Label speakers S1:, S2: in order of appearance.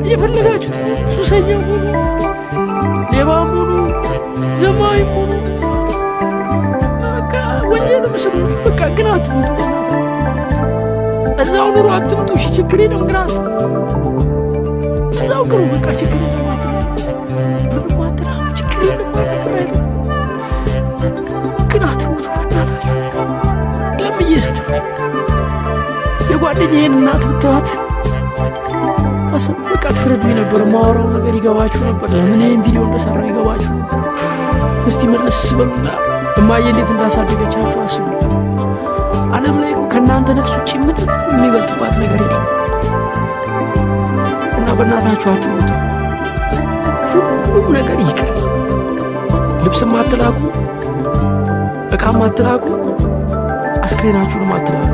S1: የፈለጋችሁት ሱሰኛ ሁኑ፣ ሌባም ሁኑ፣ ዘማዊም ሁኑ፣ በቃ ወንጀልም ስሩ፣ በቃ ግን አትሙቱ። እዛው ኑሮ አትምጡ። እሺ ችግር የለም ግን አትምጡ። እዛው ቅሩ፣ በቃ ችግር የለም አትምጡ። ብርም አትላኩ፣ ችግር የለም ብር አይደለም ግን አትሙቱ። በእናታችሁ ለምዬ ስትሉ የጓደኛዬን እናት ብታዩት በቃ ትረዱኝ ነበር። የማወራው ነገር ይገባችሁ ነበር። ለምን ይህን ቪዲዮ እንደሰራው ይገባችሁ ነበር። እስቲ መለስ በሉና እማዬ እንዴት እንዳሳደገቻችሁ አስቡ። ዓለም ላይ እኮ ከእናንተ ነፍስ ውጭ ምንም የሚበልጥባት ነገር የለም። እና በእናታችሁ አትሙቱ። ሁሉም ነገር ይቅር። ልብስም አትላኩ፣ እቃም አትላኩ፣ አስክሬናችሁንም አትላኩ።